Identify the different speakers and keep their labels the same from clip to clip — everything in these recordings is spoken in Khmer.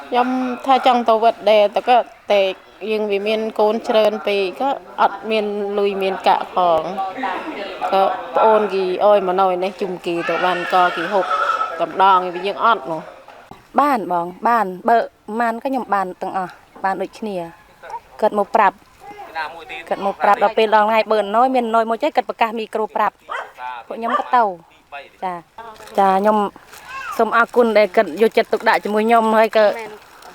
Speaker 1: ខ្ញុំថាចង់ទៅវត្តដែរ តែក៏តែយើងវាមានកូនច្រើនពេក ក៏អត់មានលុយមានកាក់ផង ក៏ប្អូនគេអោយមកនៅនេះជុំគេទៅបាន ក៏គេហូបតែម្ដង វាយើងអត់នោះ។
Speaker 2: បានបង បានបើម៉ានក៏ខ្ញុំបានទាំងអស់ បានដូចគ្នា។ គាត់មកប្រាប់ គាត់មកប្រាប់ ដល់ពេលដល់ថ្ងៃបើណយមានណយមួយចេះ គាត់ប្រកាសមីក្រូប្រាប់ពួកខ្ញុំក៏ទៅ។ ចា ចា ខ្ញុំសូមអរគុណដែលគាត់យកចិត្តទុកដាក់ជាមួយខ្ញុំ ហើយក៏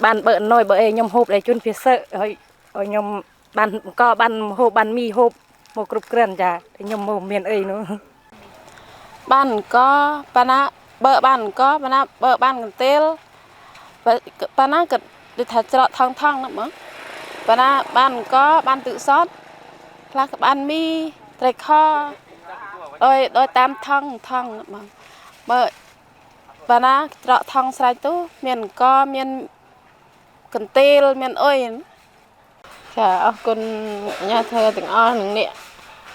Speaker 2: បានបើណយបើអីខ្ញុំហូបដែលជូនភាសើ ហើយឲ្យខ្ញុំបានអង្គបានហូបបានមីហូបមកគ្រប់គ្រាន់។ ចា ខ្ញុំមកមានអីនោះ
Speaker 1: បានអង្គប៉ាណា បើបានអង្គប៉ាណា បើបានកន្ទេលប៉ាណា ក៏ដូចថាច្រកថងថងហ្នឹង បងប៉ាណាបានអង្គបានទឹកសត ខ្លះក៏បានមីត្រីខ ដោយដោយតាមថងថងបង បើប៉ាណាច្រកថងស្រេចទៅ មានអង្គមានកន្ទេលមានអុយ។ ចា អរគុណញាធើទាំងអស់ និងអ្នក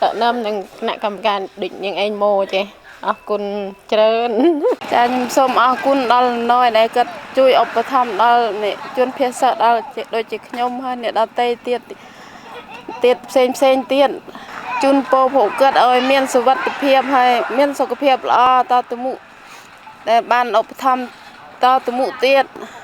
Speaker 1: ដឹកនាំ និងគណៈកម្មការដូចនាងឯងម៉ូចេះ អរគុណច្រើន។ ចា ខ្ញុំសូមអរគុណដល់ណយដែលគាត់ជួយឧបត្ថម្ភដល់អ្នកជនភាសា ដល់ដូចជាខ្ញុំ ហើយអ្នកដតីទៀតទៀតផ្សេងផ្សេងទៀត ជូនពរពួកគាត់ឲ្យមានសុវត្ថិភាព ហើយមានសុខភាពល្អតទៅមុខ ដែលបានឧបត្ថម្ភតទៅមុខទៀត។